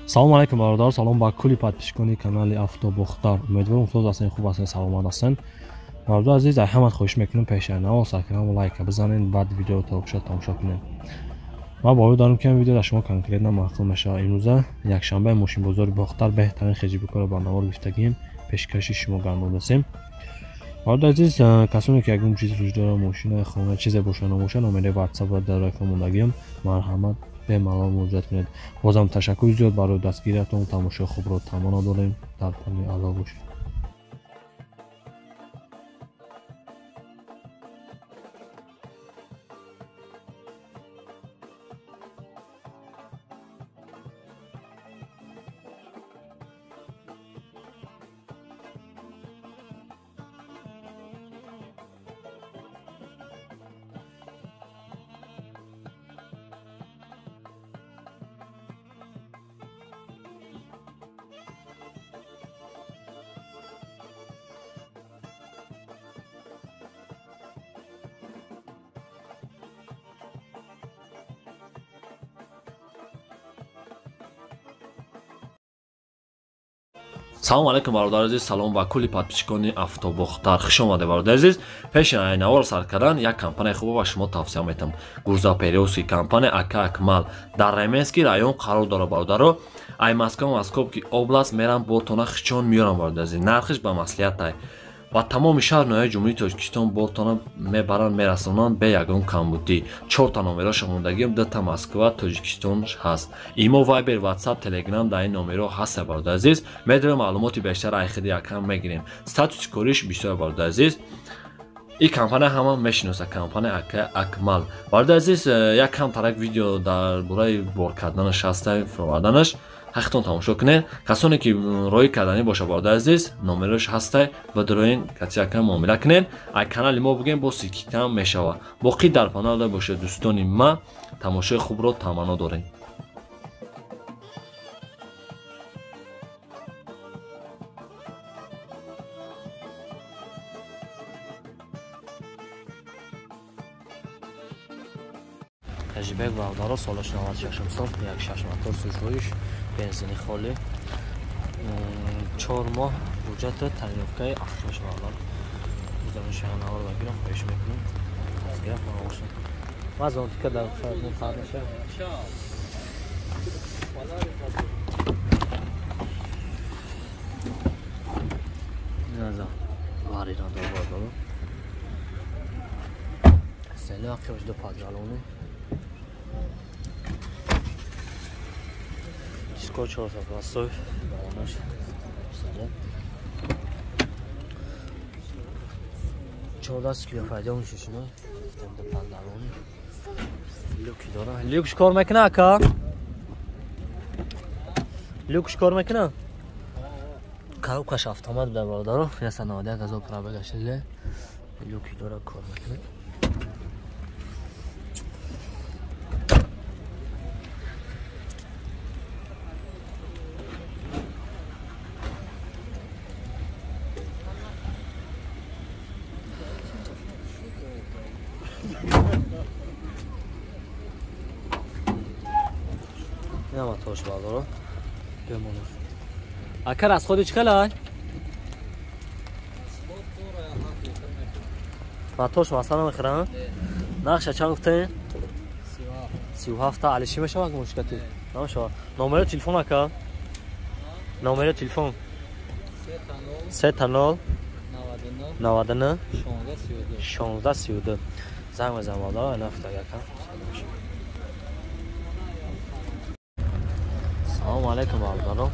Салом алейкум бародар, салом ба кулли подписчикони канали Автобохтар. Умедворам соз ҳастен, хуб ҳастен, саломат ҳастен. Бародар азиз, ай ҳамат хоҳиш мекунам пешанаво сарканам лайка бизанед, баъд видео то тамошо кунед. Ман бовар дорам ки ин видео дар шумо конкретно маъқул мешавад. Имрӯза якшанбе мошинбозори Бохтар беҳтарин хеҷибикоро ба навор гирифтагием, пешкаши шумо гардондасем. Бародар азиз, касоне ки ягон чиз вуҷуд дорад, мошина, хона, чизе боша набоша, номери WhatsApp ва дар рақам мондагиам, марҳамат бемалол муроҷиат кунед. Бозам ташаккури зиёд барои дастгириятон, тамошои хубро таманно дорем. Дар паноҳи Аллоҳ бошед. Салом алейкум бародар азиз, салом ба кулли подписчикони Автобохтар. Хуш омадед бародар азиз. Пеши навор сар кардан як компания хуб ба шумо тавсия метам. Гурзапериоски компания Ака Акмал дар Ременский район қарор дорад бародаро. Ай Москва, Московский область мерам бортона хичон миёрам бародар азиз. Нархиш ба маслиҳат ва тамоми шаҳр ноҳияи Ҷумҳурии Тоҷикистон бортона мебаранд, мерасонанд бе ягон камбудӣ. 4та номероша мондагиам, 2та Москва, Тоҷикистон ҳаст. Имо, Вайбер, Ватсап, Телеграм дар ин номеро ҳаст бародар азиз. Медонем маълумоти бештар айхиди якам мегирем. Статуси кориш бисёр бародар азиз. Ин компания ҳама мешиноса, компания Ака Акмал. Бародар азиз, як кам тарак видео дар бораи бор карданаш ҳаста, фуроварданаш. Ҳақтон тамошо кунед. Касоне ки роӣ карданӣ боша бародар азиз, номерош ҳастай ва дароин катияка муомила кунед. Ай канали мо бигем бо сикитам мешава. Боқӣ дар паноҳ бошед дӯстони ма, тамошои хубро таманно дорем. Тажибек бародаро, солаш 96 сол, як шаш мотор сӯжоиш, бензини холӣ, 4 моҳ ҳуҷҷати тайёркаи афтош бародар. Гузарониши навор бигирам, хоҳиш мекунам. Дастгирам фаромӯш. Ман зонтика дар фармон фармоша. Наза. Варина до бародаро. Села қиёш ду падралони. Диско 420 балонаш саде 14 кило файда мешишина. Гуфтем пандалони люки дора. Люкш кор мекуна ака? Люкш кор мекуна? Коробкаш автомат буда бародаро. 191 ҳазор пробега шуда. Люки дора, кор мекуна. Инам тош бародаро. Бемонад. Ака расходи чӣ хелай? Матош масала мехӯрам? Нақша чанд гуфтем? 37. Алиши мешавад мушкати? Намешавад. Номери телефон ака? Номери телефон? 3 0 99 16 32. Занг мезанам бародаро, нафта якам. Салом алейкум бародаро.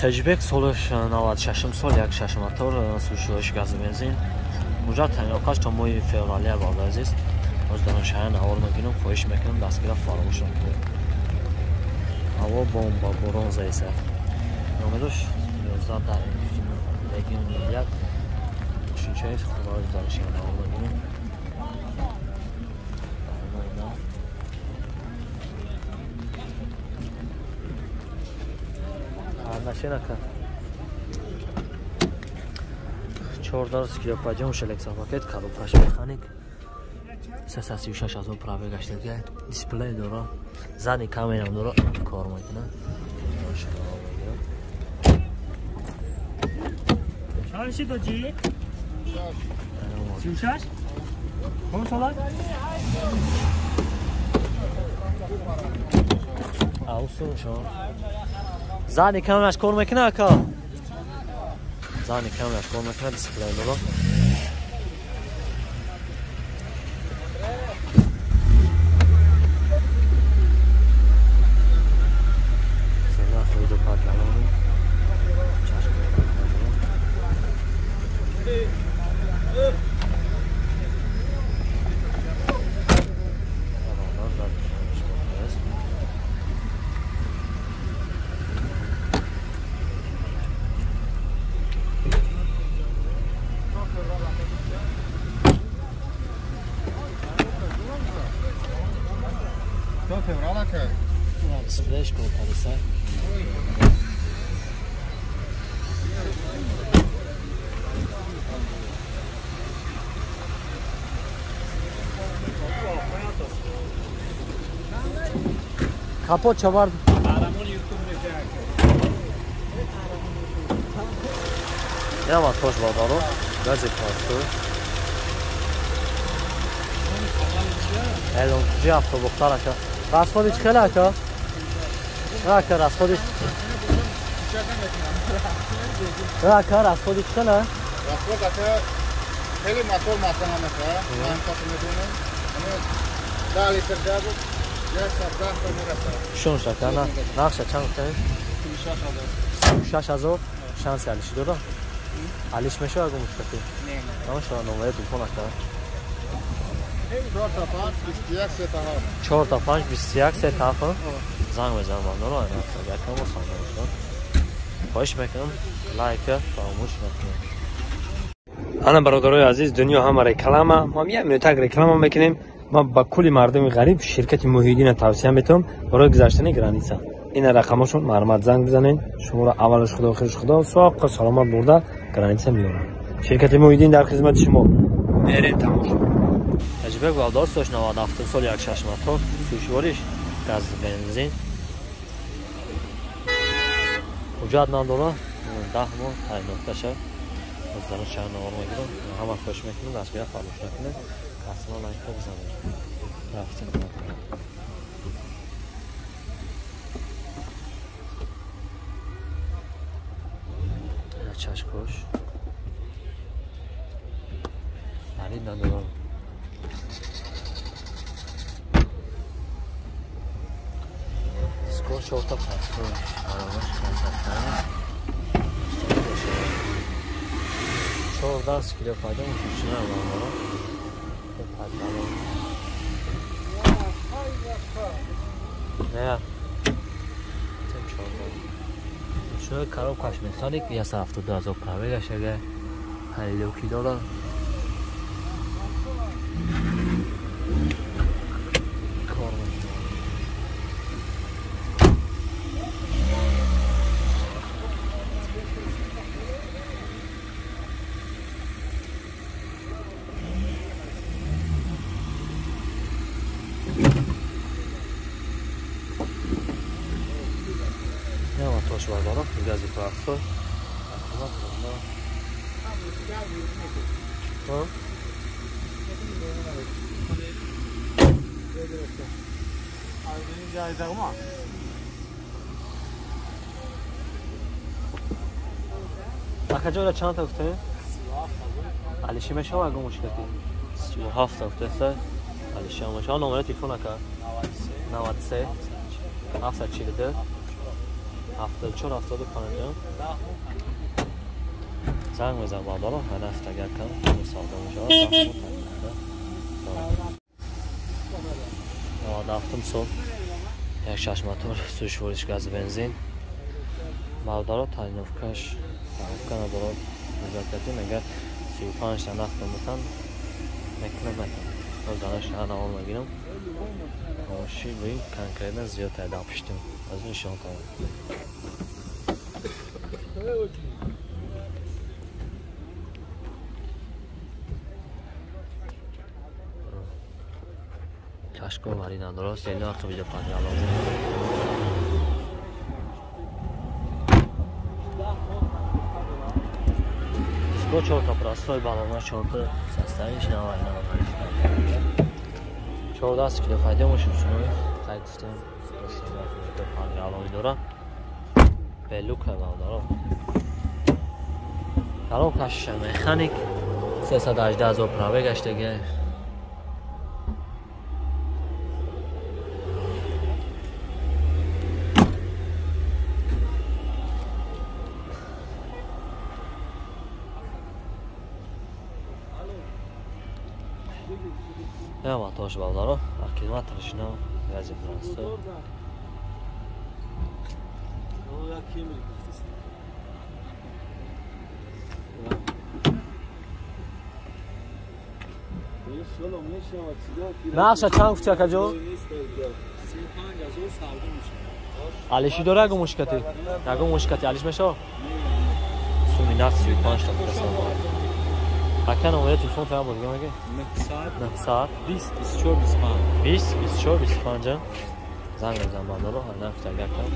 Хеҷбек солаш 96 сол, як шаш мотор, сӯшоиш гази бензин. Муҷар тайёркаш то моҳи февралия бародар азиз. Боз дар навор мегирам, хоҳиш мекунам дастгира фаромӯш накунед. Ҳаво бомба борон заиса. Номерош 11 дар регион 1. Мошинчаи хуб дар навор мегирам. Нашенака. 14 кило паҷон шелексапакет, коробкаш механик. 336 ҳазор пробег гаштага. Дисплей дора. Задний камерам дора. Кор мекунад. Чанд шид оҷи? 36? Ком сола? Аусун шо. Задний камераш кор мекунад ака? Задний камераш кор мекунад, дисплей дора. Дисплейш кор кардаса. Капот чавар. Яма тош бадаро. Гази простой. Элон ҷи автобухтар ака. Расходи чӣ хеле ака? Ака расходи. Ака расходи чӣ хеле? Расход ака хеле мотор масана мехоҳад. Ман кати медонам. 10 литр газ 110 та мерасад. Шонш ака на нақша чанд гуфтем? 36 ҳазор. Шанси алиши дора? Алиш мешавад агар мушкати? Не, не. Тамошо номери телефон ака. 4 та 5 21 3 7. 4 та 5 21 3 7. Занг мезанам бандоро, якам осон мешавад. Хоҳиш мекунам лайка фаромӯш накунед. Ана бародарои азиз, дунё ҳама реклама. Мо як минутак реклама мекунем. Ма ба кулли мардуми ғариб ширкати Муҳиддинро тавсия метавам барои гузаштани граница. Ина рақамошон марҳамат занг бизанед. Шуморо аввалаш худо, охираш худо, соқ саломат бурда граница меорад. Ширкати Муҳиддин дар хизмати шумо. Мерем тамошо. Таҷрибек валдор сош 97 сол 16 мотор, сӯшвориш газ бензин. Ҳуҷҷат надора, 10 моҳ тайнофташа. Аз дарун шаҳр навор мегирам. Ҳама хоҳиш мекунам, дастгирӣ фаромӯш накунед. Касма лайка бизанед. Рафтем. Чашкош. Харид надорам. Скор 4 та 5. Аромаш 14 кило пайдо мушина баро. Не. Тем 14. Шумо коробкаш механик 172 ҳазор пробегаш ага. Ҳаллоки дора. Кор мекунад. Тош бардорам, гази простой. Акаҷора чанд та гуфтем? Алиши мешава агар мушкати? 37 та гуфтеса. Алиши мешава. Номери телефон ака? 93 742 74 75. Занг мезанам бардорам, ҳанафт агар кам савдо мешавад. 97 сол 16 мотор, сӯшвориш газ бензин. Бародаро тайновкаш, тайновка надорад. Музакати мегӯяд 35 та нақд омӯтан мекунам метавонам. Озданаш навор мегирам. Оши буи конкретно зиёд тайда пиштем. Аз нишон кардам. Кашко вари надорад, сели вақт видео панҷало. Диско чорта простой балона чорта составиш навай навай. 14 кило файда мошин шумо қайд гуфтем видео панҷало дора. Белука дора. Коробкаш механик 318,000 праве гаштаги. Тош балдаро, аккумуляторш нав, гази простой. Наша чанд гуфти акаҷон? Алиши дора ягон мушкати? Ягон мушкати алиш мешава? Суми нақд 35 та гуфтасан. Ака номери телефон фаҳм буд, меги? 900 20 24 25 20 24 25 занг мезанам бандоро, ҳар нафт агар кам